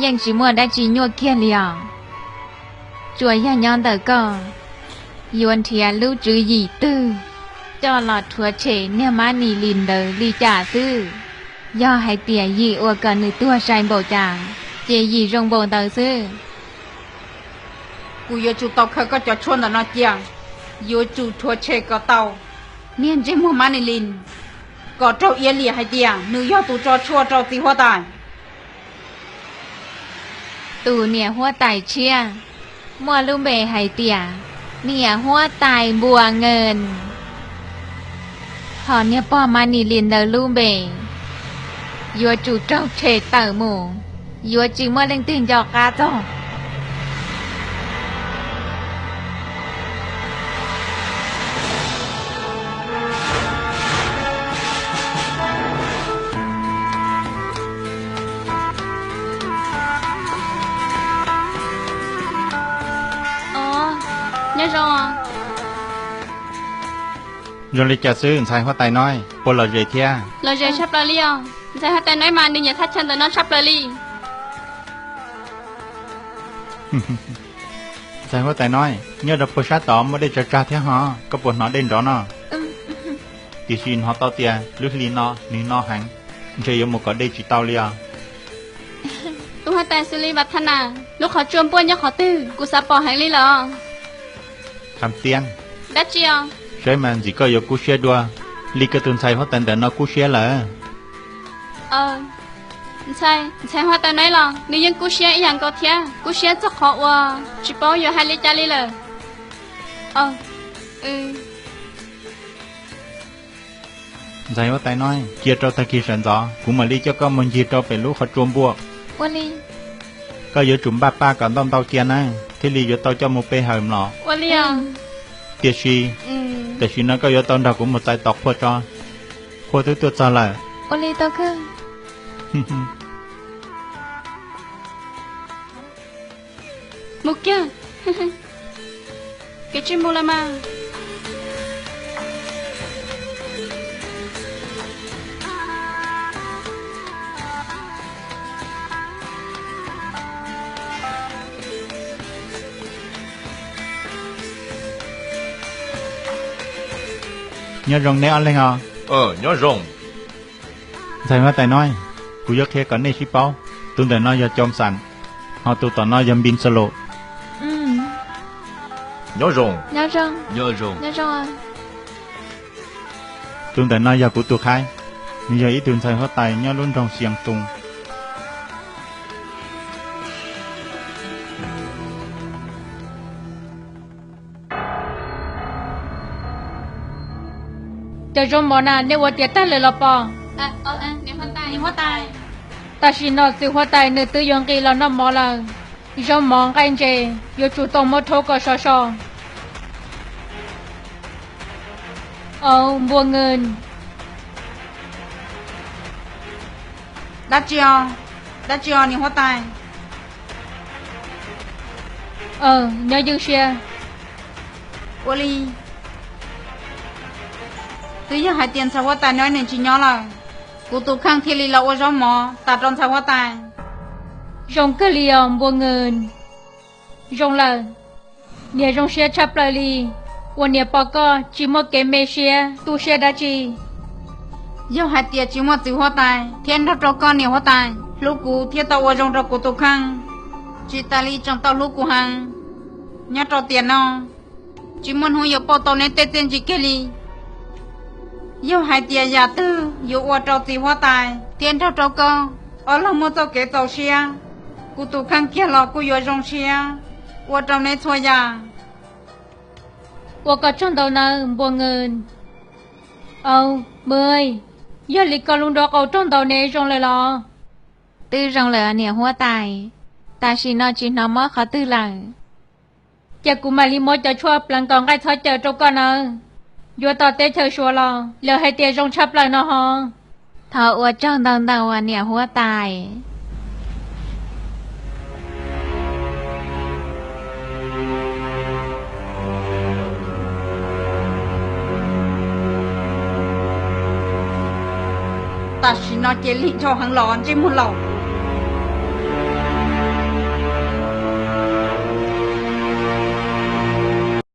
yeej tsis muaj dab tsi nyuaj kiag li os. Tsuas yog nyob ntawm koj yuav nrhiav lub tswv yim twg coj los rhuav tshem niag Mab Nis Lis ntawd li cas xwb. Yog hais tias yim ua kom nws tuag sai npaum cas, ces yim zoo npaum ntawd xwb. Kuv yuav tsum tau khaws koj cov tshuaj ntawm no cia, yuav tsum rhuav tshem kom tau niag ntsej muag Mab Nis Lis, kom raug iab liam hais tias nws yog tus tso tshuaj rau txiv huab tais. Tus niam huab tais tshiab muaj lub npe hais tias niam huab tais Npuas Nkees. Hos niag pog Mab Nis Lis ntawd lub npe yuav tsum raug tshem tawm mus, yuav tsis muaj leej twg nco qab txog. Nyob zoo. Zoo li cas xwb ntxhais huab tais no, puas lom zem thiab? Lom zem tshaj plaws li os. Ntxhais huab tais no mas nws nyiam thaj chaw ntawm no tshaj plaws li. Ntxhais huab tais no, nyob rau puag sab tod muaj dej tsawg tsawg thiab ho, koj puas hnov dej nrov no? Tiam sis hnov tau tias lub hli no nws no heev, ntshe yuav mus kom dej tsis tau li os. Tus huab tais xws li Vas Thas Nas, lub qhov tsua npuaj nyob qhov twg, kuv xav pom heev li lawm. Kham Tiab, dab tsi os? Saib mas ntxim koj yuav kub siab dua li koj tus ntxhais huab tais ntawm no kub siab lawm. Ntxhais, ntxhais huab tais no los nws yeej kub siab ib yam nkaus thiab, kub siab txog qhov uas tsis paub yuav hais li cas li lawm. Ntxhais huab tais no, cia rau tag kis sawv ntxov kuv mam li coj koj mus ncig rau pem lub qhov tsua npua. Ua li. Koj yuav tsum npaj paj kom ntau ntau cia na, thiaj li yuav tau coj mus pe hawm mlom. Ua li os. Tiam sis, tam sim no koj yuav tau nrog kuv mus txais tos qhua tso, qhua twb tuaj txog lawm. Ua li tau kawg. Mus kiag. Kev tsis mus lawm mas. Nyob zoo neb ob leeg os. Nyob zoo. Ntxhais huab tais no, kuv yuav qhia kom nej sib paub. Tus ntawm no yog Coo Xas, ho tus tom no yog Npis Xas Los. Nyob zoo. Tus ntawm no yog kuv tus qhaib, nws yog ib tug ntxhais huab tais nyob lub nroog Xias Toos. Cov zaub mov na nej ua tiav tag lawm los pom? Tam sim no txiv huab tais nws twb yuav nqis los noj mov lawm. Zaub mov nqaij ntses yuav tsum tau muab rhaub kom sov so. Au, Npua Nkees. Dab tsi os? Dab tsi os niam huab tais? Nyob ywj siab. Ua li, twb yog hais tias ntxhais huab tais no nws tsis nyob lawm, kuv tus kheej thiaj li los ua zaub mov tas rau ntxhais huab tais. Zoo kawg li os Npua Nkees. Zoo lawm. Niam zoo siab tshaj plaws li uas niam pom koj tsis muaj kev me siab tu siab dab tsi. Yog hais tias tsis muaj txiv huab tais thiab nrog rau koj niam huab tais hlub kuv thiab tau ua zoo rau kuv tus kheej, tsis tas li tseem tau hlub kuv heev. Nyob rau tiam no, tsis muaj hnub yuav pauj tau neb tej txiaj ntsig kiag li. Yog hais tias yam twg yuav ua rau txiv huab tais thiab nrog rau koj ob leeg muaj txoj kev txaus siab, kuv tus kheej kiag los kuj yuav zoo siab ua rau neb txhua yam. Ua koj tsaug ntau nawb Npua Nkees. Au, Mws, yog li koj lub nrob qaum raug ntaus ne zoo lawm los? Twb zoo lawm niam huab tais, tam sim no tsis hnov mob qhov twg lawm. Cia kuv mam li muab cov tshuaj pleev kom nqaij txhob caws rau koj nawb. Yuav tom teb chaws Suav los lawv hais tias zoo tshaj plaws no ho. Thov ua tsaug ntau ntau uas niam huab tais. Tam sim no ces lig dhau heev los ntsej muag laus.